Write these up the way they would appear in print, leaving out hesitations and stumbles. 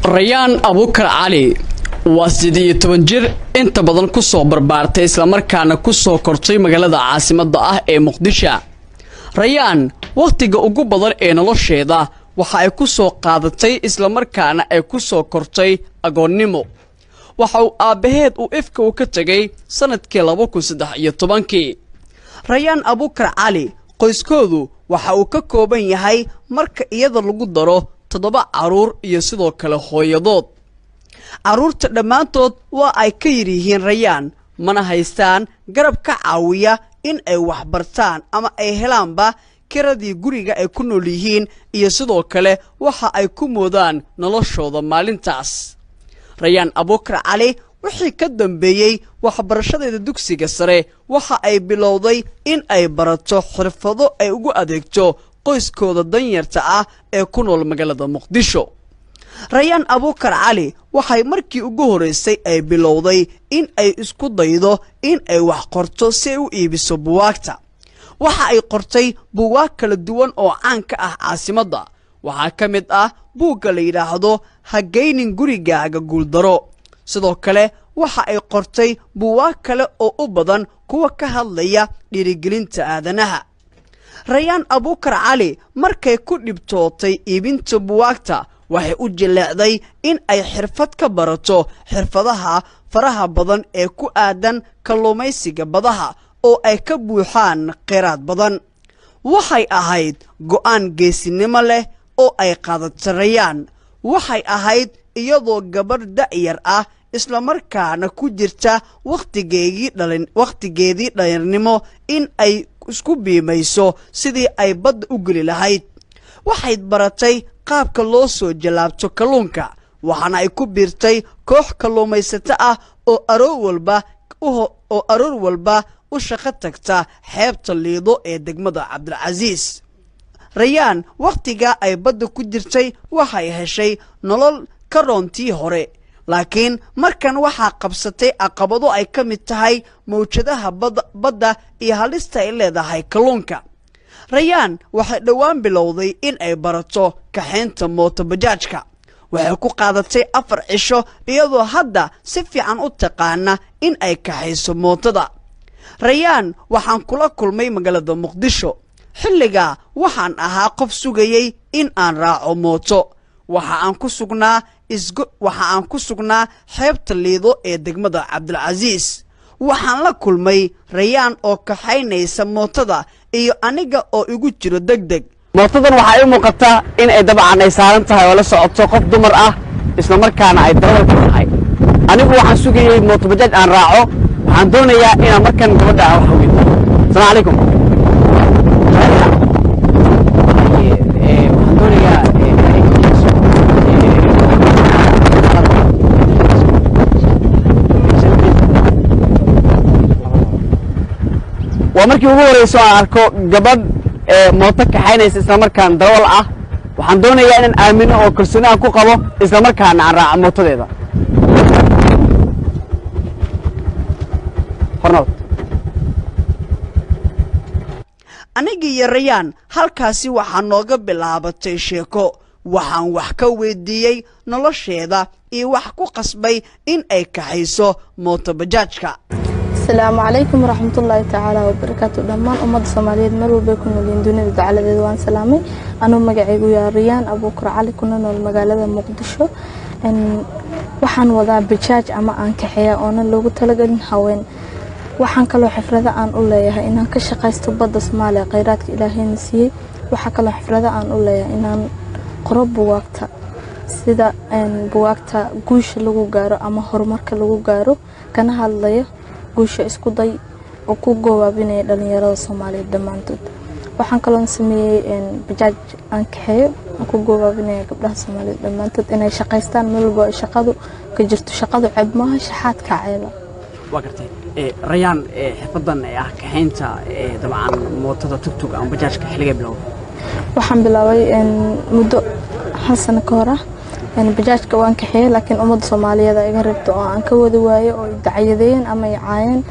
Rayaan Abuukar Cali waa 18 jir inta badan ku soo barbaartay islamarkaana ku soo kortay magaalada caasimadda ah ee Muqdisho. Rayaan wakhtiga ugu badan ee nolosheeda waxa ay ku soo qaadatay islamarkaana ay ku soo kortay agoonnimo. Waxa uu aabbaheed uu ifka uu ka tegay sanadkii 2013-kii. Rayaan Abuukar Cali qoyskoodu waxa uu ka kooban yahay marka iyada lagu daro 7 carruur iyo sidoo kale hooyadood. Carruurta dhammaantood waa ay ka yar yihiin Rayaan, mana haystaan garab ka caawiya in ay wax bartaan ama ay helaanba kiradii guriga ay ku nool yihiin iyo sidoo kale waxa ay ku moodaan noloshooda maalintaas. Rayaan Abuukar Cali wixii ka dambeeyey waxbarashadeeda dugsiga sare waxa ay bilowday in ay barato xirfado ay ugu adeegto qoyskooda danyarta ah ee ku nool magaalada Muqdisho. Rayaan Abuukar Cali waxay markii ugu horreysay ay bilowday in ay isku daydo in ay wax qorto si ay u iibiso buwaagta. Waxa ay qortay buwaag kala duwan oo caan ka ah caasimadda. Waxaa ka mid ah buugga la yidhaahdo Hagaynin Gurigaaga Guuldaro. Sidoo kale waxa ay qortay buwaag kale oo u badan kuwa ka hadlaya dhiirigelinta aadanaha. Rayaan Abuukar Cali markay ku dhibtootay iibinta buwaagta waxay u jileecday in ay xirfad ka barato xirfadaha faraha badan ee ku aadan kalluumaysiga badaha oo ay ka buuxaan kheyraad badan. Waxay ahayd go'aan geesinimo leh oo ay qaadatay Rayaan. Waxay ahayd iyadoo gabadh da'yar ah islamarkaana ku jirta wakhtigeedii dhalinyarnimo in ay isku biimayso sidii ay badda u geli lahayd. Waxay baratay qaabka loo soo jallaabto kalluunka, waxaana ay ku biirtay koox kalluumaysato ah oo aroor walba u shaqo tagta xeebta Liido ee degmada Cabdilcasiis. Rayaan wakhtigaa ay badda ku jirtay waxay heshay nolol ka roontii hore, laakiin markan waxaa qabsatay caqabado ay ka mid tahay mawjadaha badda iyo halista ay leedahay kalluunka. Rayaan waxay dhowaan bilowday in ay barato kaxaynta mootobajaajka. Waxay ku qaadatay 4 cisho iyadoo hadda si fiican u taqaana in ay kaxayso mootada. Rayaan waxaan kula kulmay magaalada Muqdisho. Xilligaa waxaan ahaa qof sugayey in aan raaco mooto. Waxa aan ku sugnaa xeebta Liido ee degmada Cabdilcasiis. Waxaan la kulmay Rayaan oo kaxaynaysa mootada iyo aniga oo igu jiro degdeg. Mootadan waxaa ii muuqata in ay dabcan ay saaran tahay oo la socoto qof dumar ah islamarkaana ay darawal ka tahay. Anigu waxaan sugayey mootobajaaj aan raaco. Waxaan doonayaa inaan markan gabadha ah wax weydiiyo. Asalaamu calaykum. Waxaan doonayaa inay weydiiso waa markii ugu horeyso aan arko gabadh mooto kaxaynaysa islamarkaan darawal ah. Waxaan doonayaa inaan aamino oo kalsooni aan ku qabo islamarkaana aan raaco mootadeeda. Hornood. Aniga iyo Rayaan halkaasi waxaa nooga bilaabatay sheeko. Waxaan wax ka weydiiyey nolosheeda iyo wax ku qasbay in ay kaxayso mootobajaajka. Asalaamu calaykum waraxmatullaahi tacaala wabarakaatu. Dhammaan ummadda Soomaaliyeed meel walbay ku noolyihiin dunida dacaladeeda waan salaamay. Anuu magacaygu yaa Rayaan Abuukar Cali, kuna nool magaalada Muqdisho. Waxaan wadaa bajaaj ama aan kaxeeya oonan loogu talagelin haween. Waxaan kaloo xifrado aan u leeyahay inaan ka shaqaysto badda Soomaaliya kheyraadka Ilaahayna siiyey. Waxaa kaloo xifrado aan u leeyahay inaan qoro buwaagta, sida buwaagta guusha lagu gaaro ama horumarka lagu gaaro, kana hadlaya guusha isku day oo ku goobaabinaya dhalinyarada Soomaaliyeed dhammaantood. Waxaan kaloo sameeyey bajaaj aan kaxeeyo aan ku goobaabinaya gabdhaha Soomaaliyeed dhammaantood inay shaqaystaan meel walba ay shaqadu ka jirto. Shaqadu ceeb maaha, shaxaadka ceeba. Waa gartay. Rayaan, xirfadan ee ah kaxaynta dabcan mootada tugtug ama bajaajka xilligay bilowday? Waxaan bilaabay muddo 1 sano ka hor ah. Bajaajka waan kaxeeyey, laakiin ummadda Soomaaliyeed ay iga reebto oo aan ka wadi waayo oo dacayadeeyeen ama ay caayeen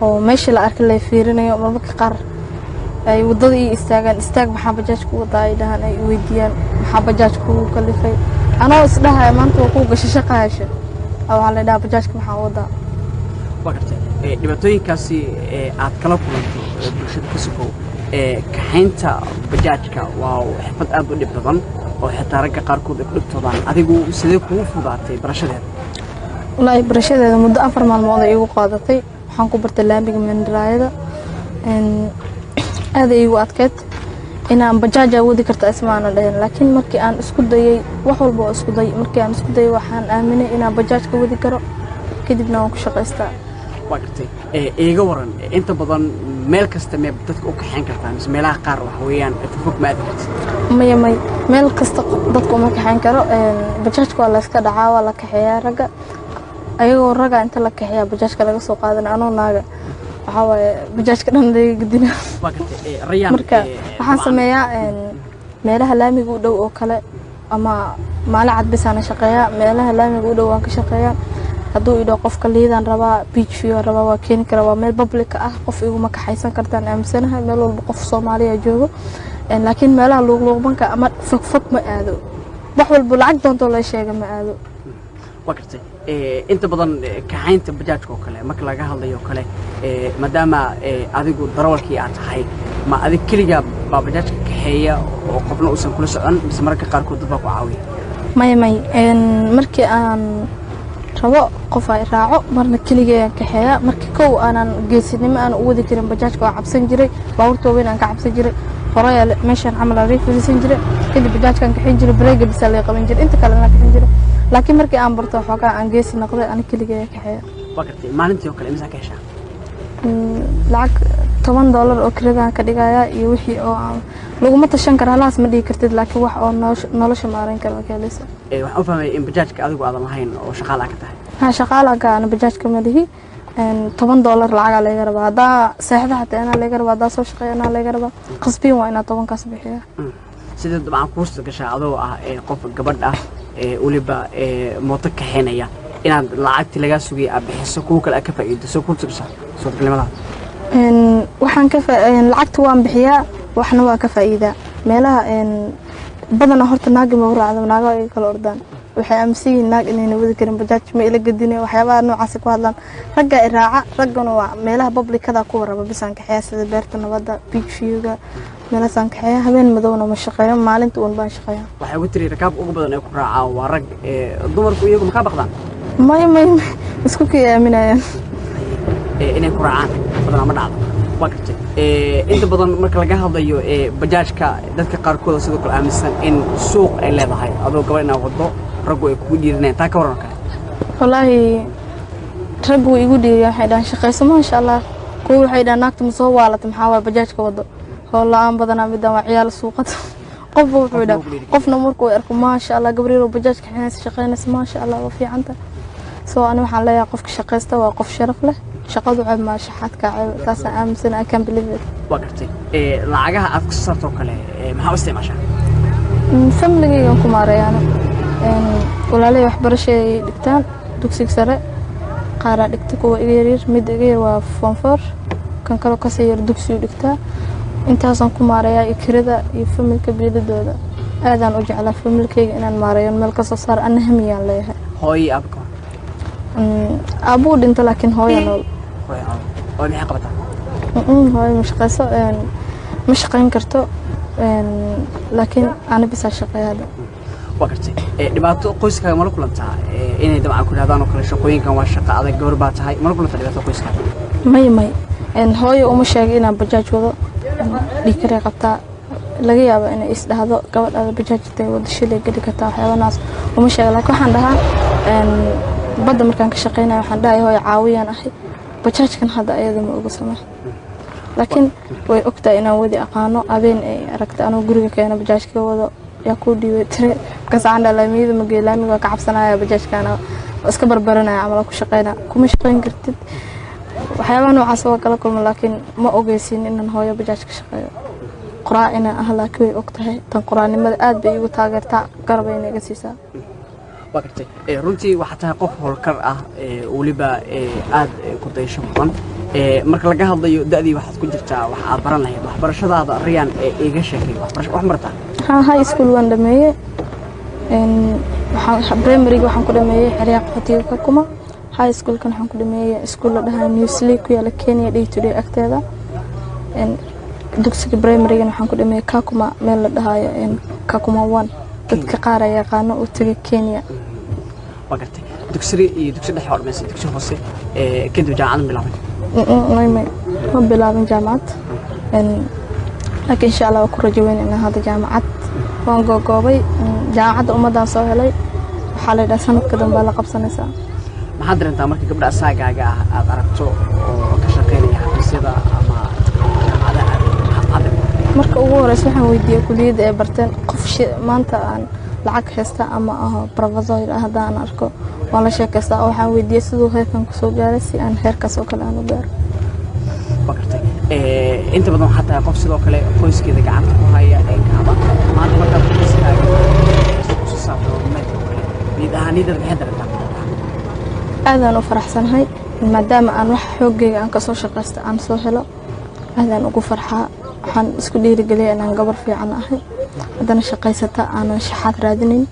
oo meesha la arkay la fiirinayo. Marmarka qaar ay waddada ii istaagaan, istaag maxaa bajaaj ku wadaa ay dhahaan, ay weydiiyaan maxaa bajaaj kugu kalifay. Anoo isdhahaya maanta waa kuu gashay shaqa hesha, waxaa la dhahaa bajaajka maxaa wadaa. Waa gartay. Dhibaatooyinkaasi aad kala kulanto bulshada ka sokow, kaxaynta bajaajka waa xirfad aad u dhib badan oo xitaa ragga qaarkood ay ku dhibtoodaan. Adigu sidee kugu fudaatay barashadeeda? Wallaahi barashadeeda muddo 4 maalmood ay igu qaadatay. Waxaan ku bartay laamiga mandaraayada. Aad ay igu adkeyd inaan bajaaj wadi karta ismaana dhahin, laakiin markii aan isku dayay wax walba oo isku day, markii aan isku dayay waxaan aaminay inaan bajaaj ka wadi karo, kadibna waan ku shaqaystaa. Waa gartay. Iiga waran, inta badan meel kasta mee dadka u kaxayn kartaa mise meelaha qaar waxa weeyaan fog ma aadi kartid? Maya may, meel kasta dadka uma kaxayn karo. Bajaajka waa la iska dhacaa, waa la kaxeeyaa ragga, ayagoo ragga inta la kaxeeyaa bajaajka laga soo qaadana, anoo naaga waxaa waaye bajaajka dhan laga gedina. Waa gartay. Rayaan, marka waxaan sameeyaa meelaha laamiga u dhow oo kale, ama maalin cad bisaana shaqeeyaa, meelaha laamiga u dhow waan ka shaqeeyaa. Hadduu idho qofka liidaan rabaa, beach view aan rabaa, waa keeni karaa. Waa meel public ah, qof iguma kaxaysan kartaan aaminsanahay, meel walba qof Soomaaliya joogo. Laakiin meelaha luuqluuqbanka ama fogfog ma aado, wax walba lacag doontoo la sheega ma aado. Waa gartay. Inta badan kaxaynta bajaajka oo kale marka laga hadlayo oo kale, maadaama adigu darawalkii aad tahay, ma adig keligaa baa bajaajka kaxeeya oo qofna uusan kula socon, mise mararka qaarkood dad baa ku caawiya? Maya may, markii aan rabo qof ay raaco, marna keligay aan kaxeeya. Markii kow aanan geesinimo aan u wadi karin bajaajka, waa cabsan jiray, baabuurta waaweyn aan ka cabsan jiray. Hore meeshaan camal aan fadhiisan jiray, kadib bajaajkaan kaxin jiray, bareega bisaa laga qaban jiray, inta kalena kaxin jiray. Laakiin markii aan barto xoogaa aan geesi noqday, ani keligay aan kaxeeya. Waa gartay. Maalintii oo kale imisaa ka heshaa? Lacag $10 oo kiradaan ka dhigayaa iyo wixii oo aan laguma tashan kara, halahaas ma dhigi kartid, laakiin wax oo nolosha maareyn kara waa ka helaysa. Waxaan u fahmay in bajaajka adigu aadan lahayn oo shaqaale ka tahay. Ha, shaqaala ka ana, bajaajka ma lihi. $10 lacagaa laga rabaa, haddaa seexda xataa anaa laga rabaa, haddaa soo shaqeeya anaa laga rabaa, qasbiin waa inaa 10kaas bixiya. Sidee dabcan kuusta gashaa adoo ah qof gabadh ah, weliba mooto kaxeynaya, inaad lacagtii lagaa sugayay aad bixiso, kuwa kale aad ka faa'iido? Soo kuusta gashaa suurtagalnimada? Waxaan ka lacagta waan bixiyaa, waxna waa ka faa'iidaa. Meelaha badanaa horta naagi ma raacdo, naago ay kala ordaan, waxay aaminsan yihiin naag inayna wadi karin bajaaj, ma ila gedine, waxyaabaha noocaasi ku hadlaan. Ragga i raaca, raggana waa meelaha publicada kuwa raba bisaan kaxeeya, sida beerta nabadda, beach viewga, meelahaasaan kaxeeya. Habeen madowna ma shaqeeyo, maalinta uun baan shaqeeya. Waxay ugu tiri rakaabka ugu badan ee ku raacaa waa rag. Dumarku iyagu makaa baqdaan? May may, isku kii aaminayaan. Inay ku raacaan badanaa ma dhacdo. Waa gartay. Inta badan marka laga hadlayo bajaajka, dadka qaarkood sidoo kale aaminsan in suuq ay leedahay, adoo gabadh inaad waddo raggu ay kugu dhiirinayaan, taa ka waran oo kale? Wallaahi raggu way igu dhiiriya, waxay dhahaan shaqayso maasha Allah. Kuwa waxay dhahaan naagta ma soo waalata, maxaa waay bajaajka wado, howl la-aan badanaa, midaan waa ciyaal suuqad. Qofba wuxuu dhaha, qofna markuu arko maasha Allah, gabriiro bajaajka xinaysa shaqaynaysa, maasha Allah, waa fiicanta. Soo ani waxaan leeyahay qofka shaqaysta waa qof sharaf leh, shaqadu ceeb maa, shaxaadka ceeb, taasaan aaminsan. I can believe it. Waa gartay. Lacagaha aad ku saarto oo kale maxaa u isticmaashaa? Familigaygan ku maareeyaana. Walaalay waxbarashay dhigtaan dugsiga sare, qaaraa dhigta, kuwa iga yaryar, mid iga yar waa form 4, kan kaloo kasii yar dugsiyu dhigtaa. Intaasaan ku maareeyaa iyo kirada iyo familka biiladooda. Aadaan u jeclaa familkayga inaan maareeyo, meel kasoo saaro, anna hamiyaan leeyahay. Hooyo aaba ka hor? Aabbuu dhinto, laakiin hooya nool. Hooyo aaba oo maxay qabataa? Hooyo ma shaqeyso, ma shaqeyn karto, laakiin ani bisaa shaqeeya hadda. Waa gartay. Dhibaato qoyskaaga mala kulantaa, inay dabcan ku idhahdaan oo kale shaqooyinkan waa shaqo adag, gabar baa tahay? Mala kulantaa dhibaato qoyskaaga? May may, hooyo uma sheegay inaan bajaaj wado. Dhiigkaray qabtaa, laga yaabo inay is dhahdo gabadhaada bajaaj intay wado shilay geli kartaa, waxyaabanaas uma sheega. Laakiin waxaan dhahaa badda markaan ka shaqeynayo, waxaan dhahay hooyo caawiyaan ahay bajaajkan hadda, ayada ma oga sama, laakiin way ogtahay inaan wadi aqaano. Habeen ay aragta anuu guriga keeno bajaajka wado, yaa kuu dhiibay tire? Markaas waxaan dhahaa laamiyada ma geeyo, laamiga waa ka cabsanaya, bajaajkaana waa iska barbaranaya camal ku shaqeynaya, kuma shaqeyn kartid, waxyaabaha noocaas waa kala kulma. Laakiin ma ogeysiin inaan hooyo bajaaj ka shaqeeyo. Qoraa inaan ah laakiin way og tahay, tan qoraanimada aad bay iigu taageertaa, garabayna iga siisaa. Waa gartay. Runtii waxaa tahay qof howlkar ah, weliba aad ku daysho mudan. Marka laga hadlayo da'dii waxaad ku jirtaa wax aad baran lahayd waxbarashadaada, Rayaan, iiga sheekay waxbarasho, wax martaa? Ha, high school waan dhameeyey. Waxaan primaryga waxaan ku dhameeyey xeryaha qaxootiga Kakuma. High schoolkan waxaan ku dhameeyey iskuul la dhahaa Newsley, ku yaala Kenya Day to Day agteeda. Dugsiga primarygan waxaan ku dhameeyey Kakuma, meel la dhahayo Kakuma 1, dadka qaar ayaa yaqaano oo tegay Kenya. Waa gartay. Dugsiga iyo dugsi dhexe waa dhamaysay, dugsi hoose, kadib jaamacad bilaabay? May, ma bilaabin jaamacad, laakiin insha Allah waa ku rajo weyn inaan hadda jaamacad waan googoobay. Jaamacadda ummaddaan soo helay, waxaa la yidhaha sanadka dambe la qabsanaysaa. Maxaad dareentaa marka gabdha asaagaaga ah aad aragto oo ka shaqaynaya xafiisyada ama jaamacadaha aaday? Maxaad dareentaa? Marka ugu horeysa waxaan weydiiyey kuliyadda ay barteen. Qof maanta aan lacag haysta ama aho professor haddaan arko, waan la sheekaystaa oo waxaan weydiiyey siduu heerkan kusoo gaaray, si aan heerkaas oo kale aan u gaaro. Waa gartay. Inta badan waxaa tahay qof sidoo kale qoyskeeda gacanta ku haya ee kaaba. Maanta markaad qoyskaaga usoo saarto meelka oo kale, niyad ahaan niyadaada maxay dareentaa? Aadaan u faraxsanahay, maadaama aan wax xoogayga aan kasoo shaqaysta aan soo helo. Aadaan ugu farxaa. Waxaan isku dhiirigeliya inaan gabar fiican ahay, haddana shaqaysata, aanan shaxaad raadinin.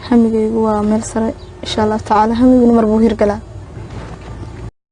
Hamigaygu waa meel sare, insha Allahu tacaala. Hamiguna mar buu hirgalaa.